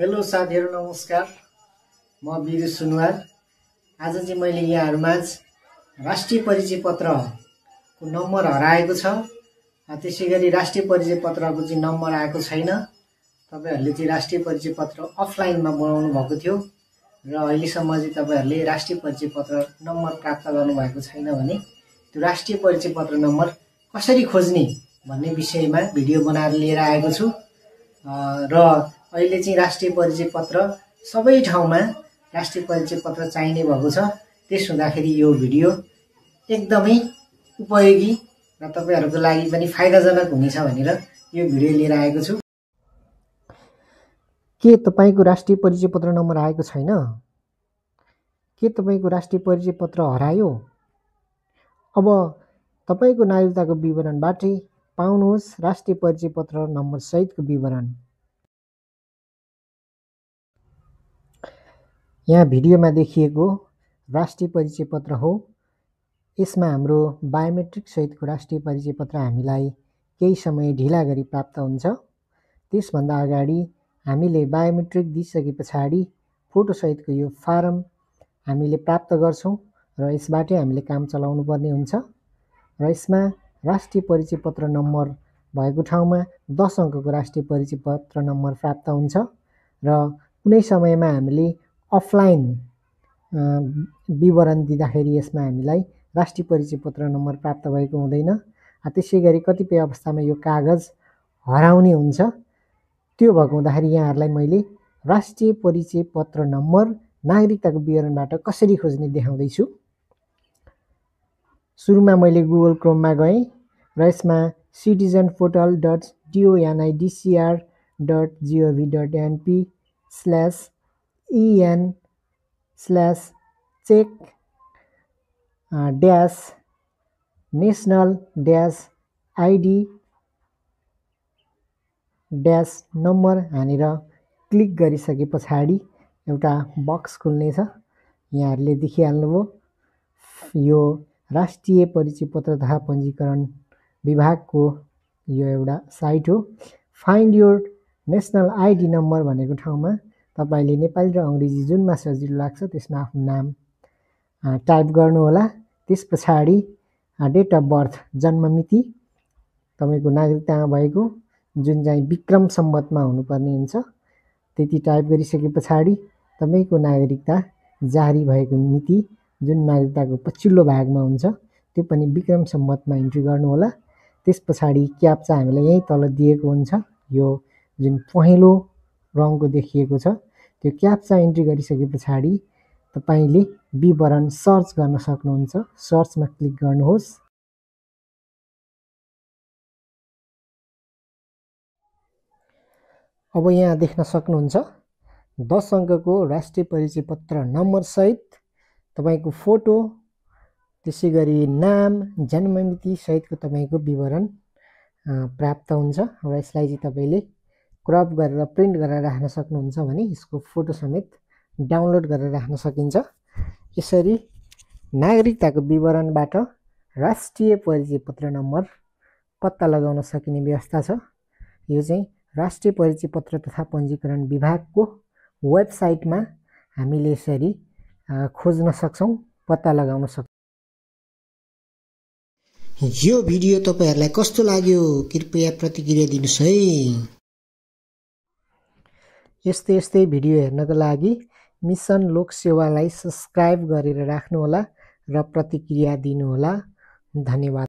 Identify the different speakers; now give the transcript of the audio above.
Speaker 1: Hello साथीहरु, नमस्कार। म वीर सुनवार। आज चाहिँ मैले यहाँहरुमाझ राष्ट्रिय परिचय पत्रको नम्बर हराएको छ। त्यसैगरी राष्ट्रिय परिचय पत्रको चाहिँ नम्बर आएको छैन। तपाईहरुले चाहिँ राष्ट्रिय परिचय पत्र अफलाइनमा बनाउनु भएको थियो र अहिलेसम्म चाहिँ तपाईहरुले राष्ट्रिय परिचय पत्र नम्बर प्राप्त गर्नु भएको छैन भने त्यो राष्ट्रिय परिचय पत्र नम्बर कसरी खोज्ने भन्ने विषयमा भिडियो बनाएर लिएर आएको छु। र अहिले चाहिँ राष्ट्रिय परिचय पत्र सबै ठाउँमा राष्ट्रिय परिचय पत्र चाहिने भएको छ। त्यस हुँदाखेरि यो भिडियो एकदमै उपयोगी र तपाईहरुको लागि पनि फाइदाजनक हुनेछ भनेर यो भिडियो लिएर आएको छु। के तपाईको राष्ट्रिय परिचय पत्र नम्बर आएको छैन? के तपाईको राष्ट्रिय परिचय पत्र हरायो? अब तपाईको नागरिकताको विवरणबाटै पाउनुहोस् राष्ट्रिय परिचय पत्र नम्बर सहितको विवरण। यहाँ भिडियोमा देखिएको राष्ट्रिय परिचय पत्र हो। यसमा हाम्रो बायोमेट्रिक सहितको राष्ट्रिय परिचय पत्र हामीलाई केही समय ढिला गरी प्राप्त हुन्छ। त्यसभन्दा अगाडि हामीले बायोमेट्रिक दिइसके पछाडि फोटो सहितको यो फारम हामीले प्राप्त गर्छौं र यसबाटै हामीले काम चलाउनु पर्ने हुन्छ। र यसमा राष्ट्रिय परिचय पत्र नम्बर भएको ठाउँमा 10 अंकको राष्ट्रिय परिचय पत्र नम्बर प्राप्त हुन्छ र कुनै समयमा हामीले अफलाइन विवरण दिँदाखेरि यसमा हामीलाई राष्ट्रिय परिचय पत्र नम्बर प्राप्त भएको हुँदैन। त्यसैगरी कतिपय अवस्थामा यो कागज हराउने हुन्छ। त्यो भएको हुँदाखेरि यहाँहरुलाई मैले राष्ट्रिय परिचय पत्र नम्बर नागरिकताको विवरणबाट कसरी खोज्ने देखाउँदै छु। सुरुमा मैले गुगल क्रोममा गएँ र यसमा citizen.in/check-national-id-number हानेर क्लिक गरिसके पछाडि एउटा बक्स खुल्नेछ। यहाँहरुले देखिहाल्नुभयो यो राष्ट्रिय परिचय पत्र तथा पञ्जीकरण विभागको यो एउटा साइट हो। Find your national ID number भनेको ठाउँमा तपाईले नेपाली र अंग्रेजी जुनमा सजिलो लाग्छ त्यसमा आफ्नो नाम टाइप गर्नु होला। त्यसपछि डेट अफ बर्थ जन्म मिति तपाईको नागरिकतामा भएको जुन चाहिँ विक्रम सम्वतमा हुनुपर्ने हुन्छ त्यति टाइप गरिसके पछाडि तपाईको नागरिकता जारी भएको मिति जुन नागरिकताको पछिल्लो भागमा हुन्छ त्यो पनि विक्रम सम्वतमा इन्ट्री गर्नु होला। त्यसपछि क्याप्चा हामीलाई यही तल दिएको हुन्छ। यो जुन पहेँलो रङको देखिएको छ त्यो क्याप्चा इन्ट्री गरिसके पछाडि तपाईले विवरण सर्च गर्न सक्नुहुन्छ। सर्चमा क्लिक गर्नुहोस्। अब यहाँ देख्न सक्नुहुन्छ 10 अंकको राष्ट्रिय परिचय पत्र नम्बर सहित तपाईको फोटो त्यसैगरी नाम जन्ममिति सहितको तपाईको विवरण प्राप्त हुन्छ र यसलाई चाहिँ तपाईले क्रप गरेर प्रिन्ट गरेर राख्न सक्नुहुन्छ भने यसको फोटो समेत डाउनलोड गरेर राख्न सकिन्छ। यसरी नागरिकताको विवरणबाट राष्ट्रिय परिचय पत्र नम्बर पत्ता लगाउन सकिने व्यवस्था छ। यो चाहिँ राष्ट्रिय परिचय पत्र तथा पञ्जीकरण विभागको वेबसाइटमा हामीले यसरी खोज्न सक्छौं, पत्ता लगाउन सक्छौं। यो भिडियो तपाईहरुलाई कस्तो लाग्यो कृपया प्रतिक्रिया दिनुस् है। यस्तै भिडियो हेर्नको लागि मिसन लोक सेवालाई सब्स्क्राइब गरेर राख्नु होला र प्रतिक्रिया दिनु होला। धन्यवाद।